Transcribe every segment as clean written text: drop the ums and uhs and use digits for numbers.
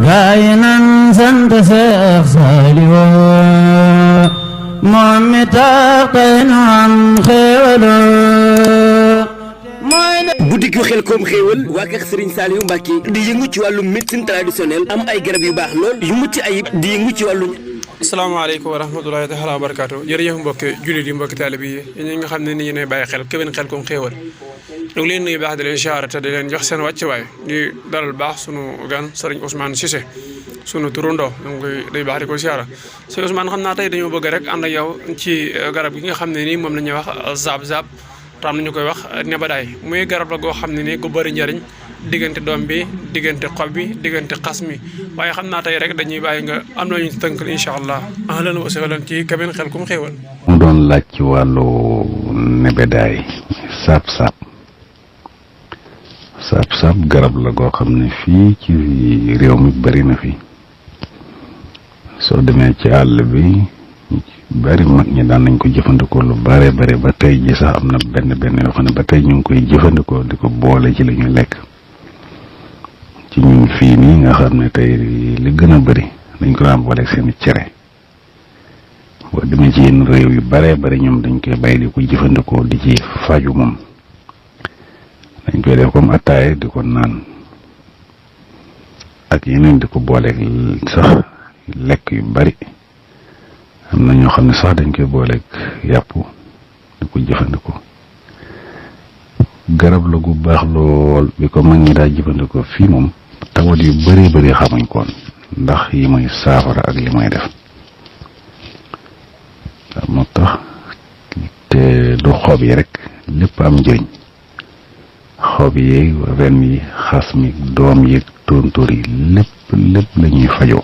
gaay nan sant Seex Saaliw moom mi tax tey nu am xéewal guddi gi Xelcom xéewal waa kër Serigne Saliou Mbacké di yëngu ci wàllu médecine traditionnelle am ay garab yu baax lool yu mucc ayib di yëngu ci wàllu. asalaamaaleykum wa rahmatulahi taala wa barakaatu jërëjëf mbokki jullit yi mbokki taalib yi ñi nga xam ne ni ñu ne bàyyi xel Kébémer Xelcom xéewal ñu ngi leen nuyu baax di leen siyaare te di leen jox seen wàccuwaay di dalal baax sunu gan Serigne Ousmane Cissé sunu turandoo ñu ngi koy day baax di ko siyaara Serigne Ousmane xam naa tey dañoo bëgg rek ànd ak yow ci garab gi nga xam ne nii moom la ñuy wax zab-zab tam nañu koy wax nebadaay muy garab la goo xam ne nii gu bëri njëriñ diggante doom bi diggante xob bi diggante xas mi waaye xam naa tey rek dañuy bàyyi nga am nañu tënkal incha allah ahlan wa sahlan ci Kébémer Xelcom xéewal. mu doon laaj ci wàllu nebedaay saab-saab saab-saab garab la goo xam ne fii ci réew mi bari na fi soo demee ci àll bi bari mag ñi daan nañ ko jëfandikoo lu bare bare ba tey ji sax am na benn yoo xam ne ba tey ñu ngi koy jëfandikoo di ko boole ci li ñuy lekk ci ñun fii nii nga xam ne tey li gën a bari dañ ko daan boole seen cere boo demee ci yenn réew yu bare bari ñoom dañ koy bay di ko jëfandikoo di ci faju moom dañ koy def comme attaaye di ko naan ak yeneen di ko boole sax lekk yu bari am na ñoo xam ne sax dañ koy booleeg yàpp di ko jëfandikoo garab la gu baax lool bi ko mag ñi daa jëfandikoo fii moom tawat yu bëree bëri xamuñ koon ndax yi muy saafara ak li muy def moo tax te du xob yi rek lépp am njëriñ xob yi ren yi xas mi doom yi tóontóor yi lépp la ñuy fajoo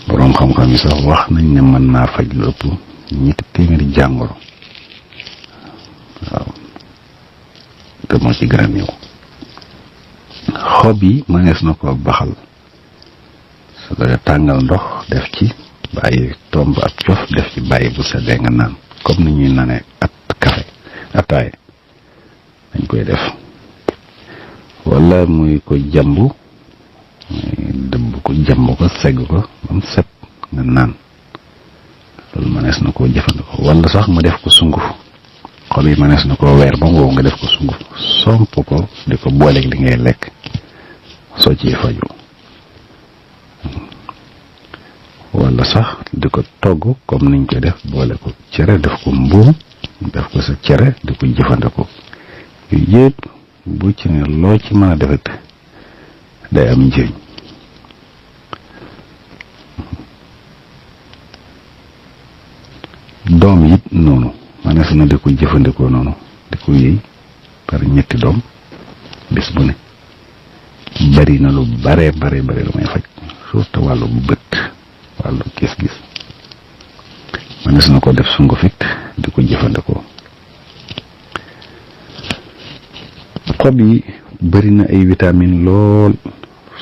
boroom xam-xam yi sax wax nañ ne mën naa faj lu ëpp 200 jàngoro waaw te moo ci gën a néew xob yi mënees na ko baxal su ko tàngal ndox def ci bàyyi tomb ak cof def ci bàyyi bu seddee nga naan comme ni ñuy naanee café ataay dañ koy def wala muy ko jàmbu dëbb ko jàmb ko segg ko ba mu set nga naan loolu mënees na koo jëfandikoo wala sax mu def ko sunguf xob yi mënees na koo weer ba mu wow nga def ko sunguf somp ko di ko booleeg li ngay lekk soo ciy faju wala sax di ko togg comme niñ koy def boole ko cere def ko mbuum def ko sa cere di ko jëfandikoo yooyu yëpp bu ci ne loo ci mën a defet day am njëriñ doom it noonu manees na di ko jëfandikoo noonu di ko yëy par ñetti doom bés bu ne bari na lu bare lu may faj surtout wàllu bët wàllu gis-gis manees na ko def sungufit di ko jëfandikoo xob yi bari na ay vitamine lool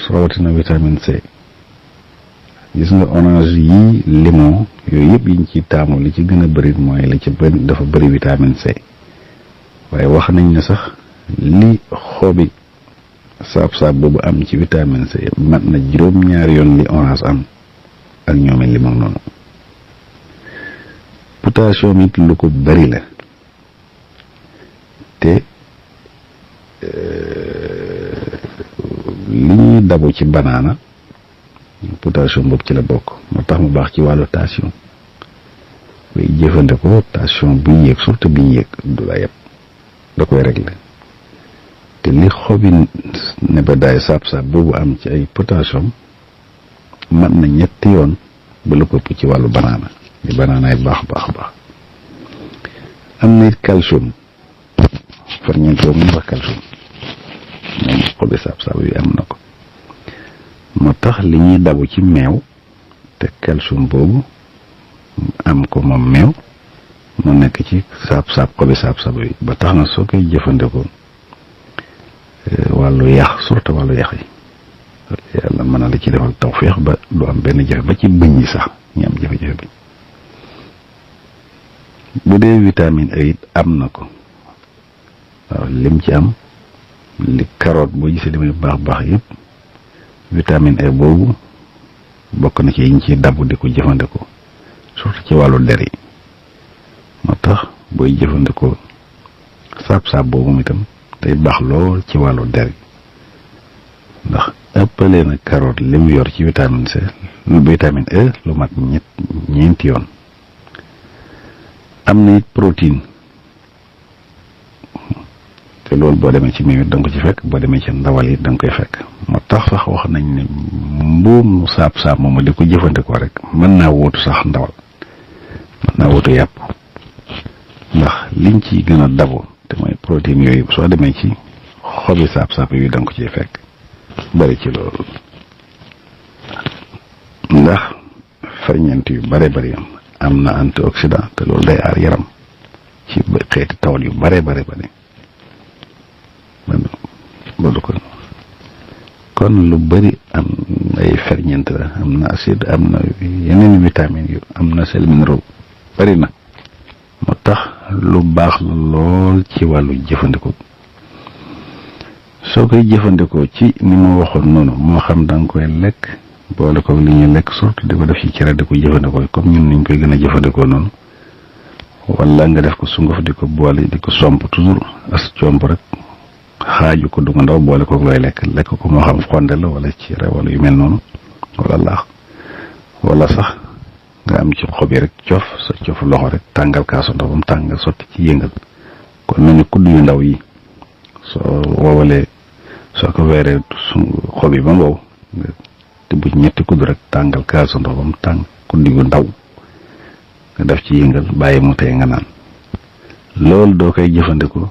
rawatina vitamine C gis nga orange yi limon yooyu yëpp yiñ ci taamu li ci gën a bari mooy li ci bari dafa bari vitamine C waaye wax nañ ne sax li xobi saab-saab boobu am ci vitamine C mat na juróom-ñaari yoon li orange am ak ñoomi limon noonu potassium it lu ko bari la te li ñuy dabu ci banaana potassium boobu ci la bokk moo tax mu baax ci wàllu tension koy jëfandikoo tension bu yéeg surtout bi yéeg du la yeb da koy régler te li xobi nebedaay saab-saab boobu am ci ay potassium mat na 3 yoon ba lu ko ëpp ci wàllu banaana li banaanaay baax am na it calcium ferñeent boobu ñu wax calcium moom xobi saab-saab yi am na ko moo tax li ñuy dabu ci meew te calcium boobu am ko moom meew mu nekk ci saab-saab xobi saab-saab yi ba tax na soo koy jëfandikoo wàllu yax surtout wàllu yax yi yàlla mën na la ci defal tawféex ba du am benn jafe ba ci bëñ yi sax ñu am jafe-jafe bi bu dee vitamine A it am na ko waaw lim ci am li carotte boo gisee li muy baax yëpp vitamine E boobu bokk na ci yiñ ci dabu di ko jëfandikoo surtout ci wàllu der yi moo tax booy jëfandikoo saab-saab boobu itam day baax lool ci wàllu der yi ndax ëppalee na carotte li mu yor ci vitamine C vitamine E lu mat ñeenti yoon. am na it protéine te loolu boo demee ci meew it da nga ko ci fekk boo demee ci ndawal it da nga koy fekk moo tax sax wax nañ ne mbuum saab-saab moom di ko jëfandikoo rek mën naa wóotu sax ndawal mën naa wóotu yàpp ndax liñ ci gën a dabo te mooy protéine yooyu soo demee ci xobi saab-saab yooyu da nga ko ciy fekk bari ci loolu ndax ferñeent yu bare bari am na antioxydant te loolu day aar yaram ci xeeti tawat yu bare bari loolu kon lu bari am ay ferñeent la am na acide am na yeneen vitamine yu am na sel minéraux bari na moo tax lu baax la lool ci wàllu jëfandikoo soo koy jëfandikoo ci ni ma waxoon noonu moo xam da nga koy lekk boole ko li ñuy lekk surtout di ko def ci cere di ko jëfandikoo comme ñun niñ koy gën a jëfandikoo noonu wala nga def ko sunguf di ko boole di ko somp toujours as comp rek xaaju ko du nga ndaw boole ko looy lekk ko moo xam xonde la wala cere wala yu mel noonu wala laax wala sax nga am ci xob yi rek cof sa cof loxo rek tàngal kaasu ndox ba mu tàngal sotti ci yëngal kon mel ni kudd yu ndaw yi soo wowalee soo ko weeree xob yi ba mu wow nga tibb ci ñetti kudd rek tàngal kaasu ndox ba mu tàng kudd yu ndaw nga def ci yëngal bàyyi mu tey nga naan loolu doo koy jëfandikoo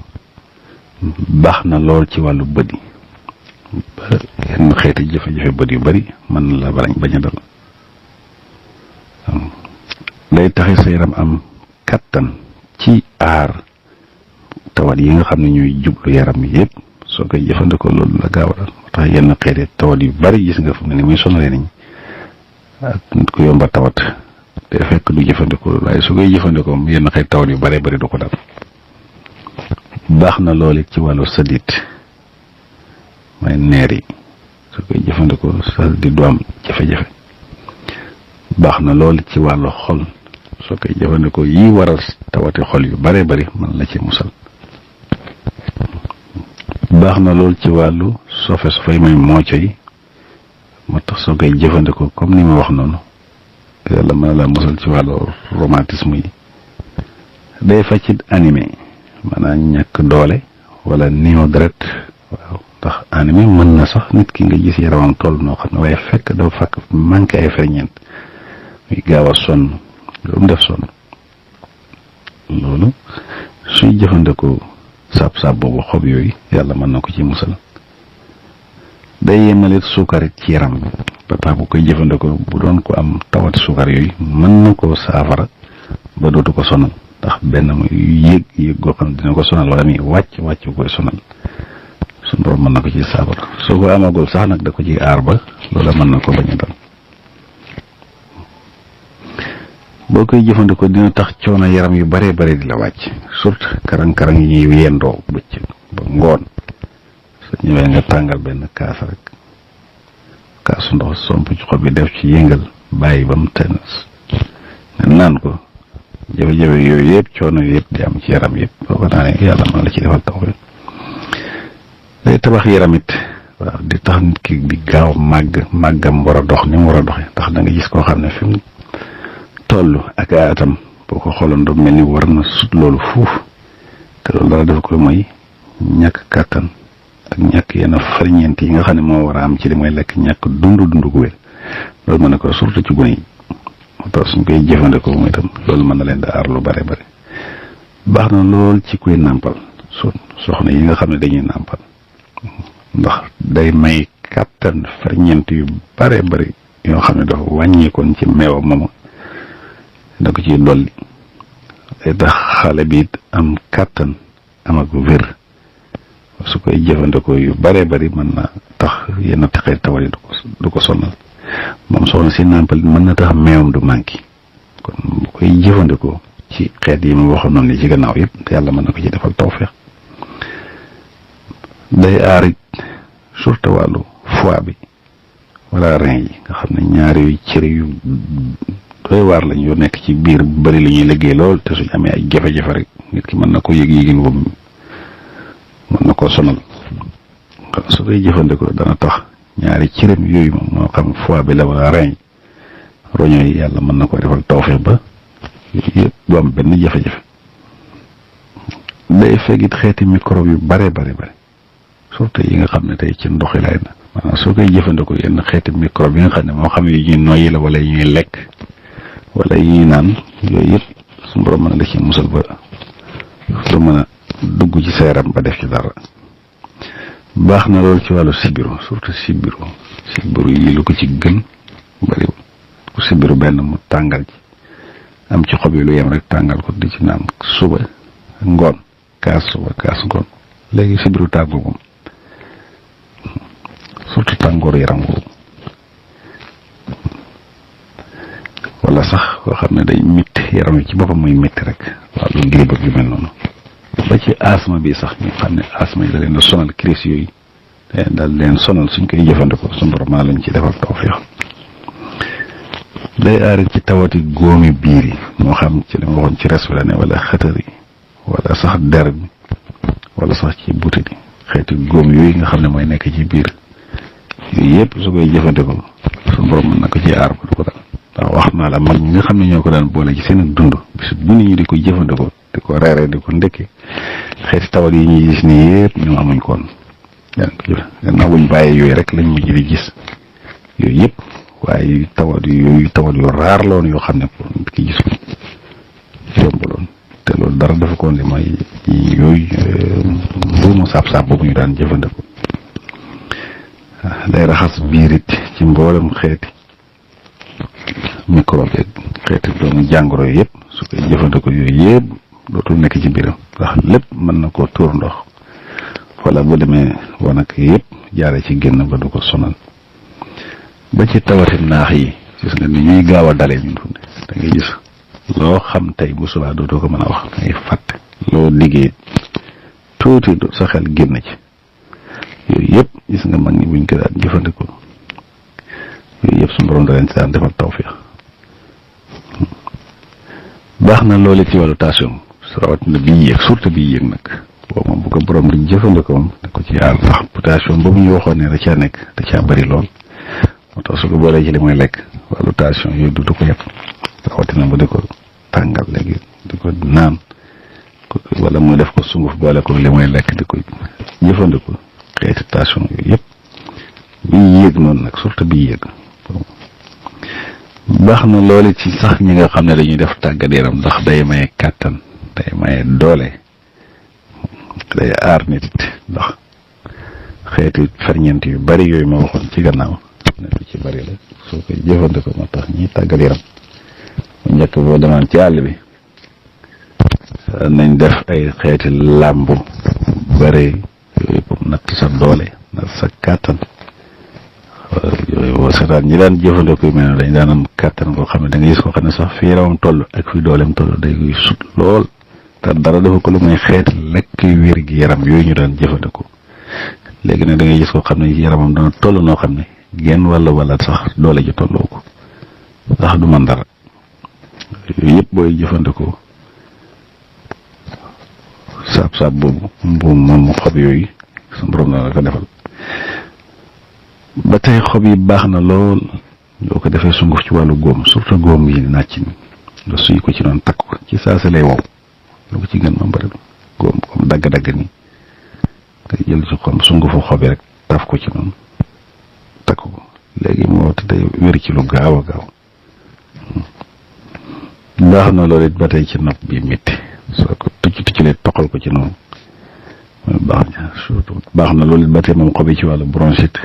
baax na lool ci wàllu bët yi ba yenn xeeti jafe-jafe bët yu bari mën na la bañ a dal day taxi sa yaram am kattan ci aar tawat yi nga xam ne ñooy jublu yaram yëpp soo koy jëfandikoo loolu la gaaw a dal moo tax yenn xeeti tawat yu bari gis nga fu mu ne ni muy sonalee nañ ak nit ku yomba tawat te fekk du jëfandikoo loolu waaye su koy jëfandikoo yenn xeeti tawat yu bari du ko dal baax na loolu ci wàllu sadit mooy neer yi soo koy jëfandikoo sadit du am jafe-jafe baax na loolu ci wàllu xol soo koy jëfandikoo yi waral tawati xol yu bari mën la ci musal baax na loolu ci wàllu sofe su fay may mooco yi moo tax soo koy jëfandikoo comme ni ma wax noonu yàlla mën na la musal ci wàllu rhumatisme yi day faccit animé maanaam ñàkk doole wala néew deret waaw ndax animé mën na sax nit ki nga gis yaramam toll noo xam ne waaye fekk dafa fàkk manqué ay ferñeent muy gaaw a sonn loolu mu def sonn loolu suy jëfandikoo saab-saab boobu xob yooyu yàlla mën na ko ci musal day yemalit suukar ci yaram bi ba tax bu koy jëfandikoo bu doon ko am tawat suukar yooyu mën na koo saafara ba dootu ko sonal ndax benn muy yéeg goo xam ne dina ko sonal wala muy wàcc koy sonal suñu borom mën na ko ci saafara soo ko amagul sax nag da ko ci aar ba loola mën na ko bañ a dal boo koy jëfandikoo dina tax coono yaram yu bare di la wàcc surtout karang-karang yi ñuy yendoo bëccëg ba ngoon su ñëwee nga tàngal benn kaas rek kaasu ndox somp ci xob bi def ci yëngal bàyyi ba mu tenas nga naan ko jafe-jafe yooyu yëpp coono yëpp di am ci yaram yëpp boo ko naanee yàlla mën la ci defal taw day tabax yaram it waaw di tax nit ki di gaaw màggam war a dox ni mu war a doxee ndax da nga gis koo xam ne fi mu toll ak atam boo ko xooloon do mel ni war na sut loolu fuuf te loolu dara def ko mooy ñàkk kàttan ak ñàkk yenn ferñeent yi nga xam ne moo war a am ci li mooy lekk ñàkk dund gu wér loolu mën na ko surtout ci gune yi moo tax suñ koy jëfandikoo moom itam loolu mën na leen da aar lu bare baax na lool ci kuy nàmpal soxna yi nga xam ne dañuy nàmpal ndax day may kàttan ferñeent yu bare yoo xam ne dafa wàññeekoon ci meewa moomu da ko ciy dolli day tax xale bi it am kàttan am ak wér su koy jëfandikoo yu bare mën na tax yenn taxee tawal yi du ko sonal moom soxna si nàmpal mën na tax meewam du manqué kon bu koy jëfandikoo ci xeet yi mu waxoon noonu li ci gannaaw yëpp yàlla mën na ko ci defal tawfeex day aar it surtout wàllu foie bi wala rein yi nga xam ne ñaari yu cër yu doy waar lañ yoo nekk ci biir bari li ñuy liggéey lool te suñ amee ay jafe-jafe rek nit ki mën na ko yëg-yëgin boobu mën na koo sonal su koy jëfandikoo dana tax ñaari cëram yooyu moom moo xam foie bi la wala rein yi roño yi yàlla mën na ko defal tawfeex ba yëpp du am benn jafe-jafe day fegit xeeti microbe yu bare surtout yi nga xam ne tey ci ndox yi lay na maanaam soo koy jëfandikoo yenn xeeti microbe yi nga xam ne moo xam yi ñuy noyyi la wala yi ñuy lekk wala yi ñuy naan yooyu yëpp suñu borom mën na la ci musal ba lu mën a dugg ci sa yaram ba def ci dara baax na loolu ci wàllu sibiru surtout sibiru yi lu ko ci gën bariwul ku sibiru benn mu tàngal ci am ci xob yi lu yem rek tàngal ko di ci naan suba ngoon kaas suba kaas ngoon léegi sibiru tàggu moom surtout tàngooru yaram woowu wala sax koo xam ne day métti yaram wi ci boppam muy métti rek wàllu grippe ak yu mel noonu ba ci asma bi sax ñu xam ne asma yi da leen a sonal crise yooyu daal leen sonal suñ koy jëfandikoo suñu borom maa lañ ci defal tawfeex day aarit ci tawati góomi biir yi moo xam ci li ma waxoon ci res bi la ne wala xëtër yi wala sax der bi wala sax ci butit yi xeeti góom yooyu nga xam ne mooy nekk ci biir yooyu yëpp su koy jëfandikoo suñu borom mën na ko ci aar ba du ko dal ndax wax naa la mag ñi nga xam ne ñoo ko daan boole ci seen dund bis bu nit ñi di ko jëfandikoo di ko reere di ko ndekki xeeti tawat yi ñuy gis nii yëpp ñoom amuñ ko woon gannaaw buñ bàyyee yooyu rek lañ mujj di gis yooyu yëpp waaye tawat yu raar loon yoo xam ne pour nit ki gis ko yombaloon te loolu dara dafa ko li mooy yooyu mbuumu saab-saab boobu ñu daan jëfandikoo day raxas biirit ci mboolem xeeti microbe xeeti doomu jàngoro yi yëpp su koy jëfandikoo yooyu yëpp dootul nekk ci biiram ndax lépp mën na koo tuur ndox wala bu demee woon ak yëpp jaare ci génn ba du ko sonal ba ci tawati naax yi gis nga ni ñuy gaaw a dalee ñun fu ne da ngay gis loo xam tey bu subaa dootoo ko mën a wax da ngay fàtte loo liggéey tuuti sa xel génn ci yooyu yëpp gis nga mag ñi buñ ko daan jëfandikoo yooyu yëpp suñu borom da leen ci daan defal tawfiix baax na loolu ci wàllu tension rawatina bii yéeg surtout bii yéeg nag boobu moom bu ko borom di jëfandikoo moom da ko ci aar ndax potassium boobu ñu waxoon ne da caa nekk da caa bëri lool moo tax su ko boolee ci li mooy lekk wàllu tension yooyu du ko yëpp rawatina bu di ko tàngal léegi di ko naan wala mu def ko sunguf boole ko li mooy lekk di ko jëfandikoo xeeti tension yooyu yëpp bii yéeg noonu nag surtout bii yéeg baax na loolu ci sax ñi nga xam ne dañuy def tàggat yaram ndax day maye kàttan day maye doole day aar nit it ndax xeeti ferñeent yu bari yooyu ma waxoon ci gannaaw ne lu ci bari la soo koy jëfandikoo moo tax ñiy tàggat yaram bu njëkk boo demaan ci àll bi nañ def ay xeeti làmb bari yooyu pour natt sa doole natt sa kàttan yooyu seetaan ñi daan jëfandikoo yu mel ne dañ daan am kàttan koo xam ne da nga gis ko xam ne sax fi yaramam toll ak fi dooleem toll day koy sut lool te dara dafa ko lu may xeet lekk wér gi yaram yooyu ñu daan jëfandikoo léegi nag da ngay gis ko xam ne yaramam dana toll noo xam ne genn wala sax doole ji tolloo ko sax du man dara yooyu yëpp booy jëfandikoo saab boobu mbuum moom xob yooyu suñu borom na la ko defal ba tey xob yi baax na lool doo ko defee sunguf ci wàllu góom surtout góom yi nàcc ni nga suy ko ci noonu takk ko ci saa si lay wow lu ko ci gën ma bëri góom comme dagg-dagg nii nga jël ci xom sungufu xob yi rek taf ko ci noonu takk ko léegi moo te day wér ci lu gaaw a gaaw baax na loolu it ba tey ci nopp bi métti soo ko tucc toqal ko ci noonu baax na surtout baax na loolu it ba tey moom xob yi ci wàllu bronchite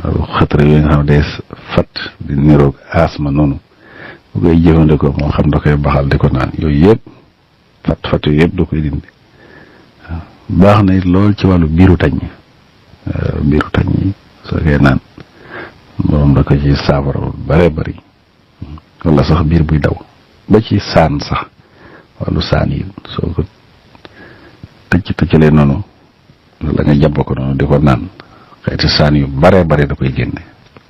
waaw xatara yooyu nga xam ne day fat di niroog asma noonu bu koy jëfandikoo moo xam da koy baxal di ko naan yooyu yëpp fat yooyu yëpp da koy dindi waaw baax na it lool ci wàllu biiru tañ yi soo koy naan moom da ko ci saafara bare bari wala sax biir buy daw ba ci saan sax wàllu saan yi soo ko tëccalee noonu la nga jàpp ko noonu di ko naan xeeti saan yu bare da koy génne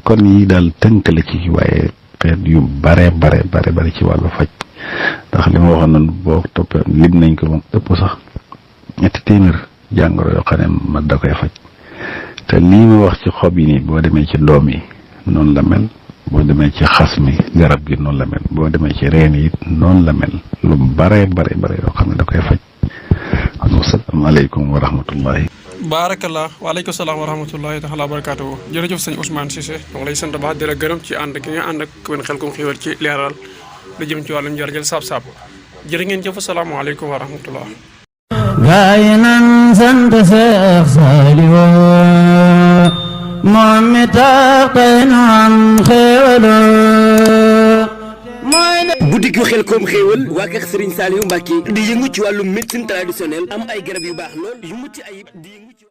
kon yi daal tënk la ci waaye xeet yu bare ci wàllu faj ndax li ma waxoon noonu boo toppee lim nañ ko moom ëpp sax 300 jàngoro yoo xam ne ma da koy faj te lii ma wax ci xob yi nii boo demee ci doom yi noonu la mel boo demee ci xas mi garab gi noonu la mel boo demee ci reen yi noonu la mel lu bare yoo xam ne da koy faj asalaamaaleykum wa rahmatullahi. baarakallah waaleykum salaam wa rahmatullahi taala wa barakaatu jërëjëf sëñ Ousmane Cissé donc lay sant baax di la gërëm ci ànd ki nga ànd ak Kewel Xelcom Xéewal ci leeral lu jëm ci wàllum njëriñal saab-saab jërë ngeen jëf asalaamaaleykum wa rahmatullah. gaay nan sant Seex Saaliwu moom mi tax tey nu am xéewal boutique yu Xelcom Xéewal waa kër Serigne Saliou Mbacké di yëngu ci wàllu médecine traditionnelle am ay garab yu baax lool yu mucc ayib di yëngu ci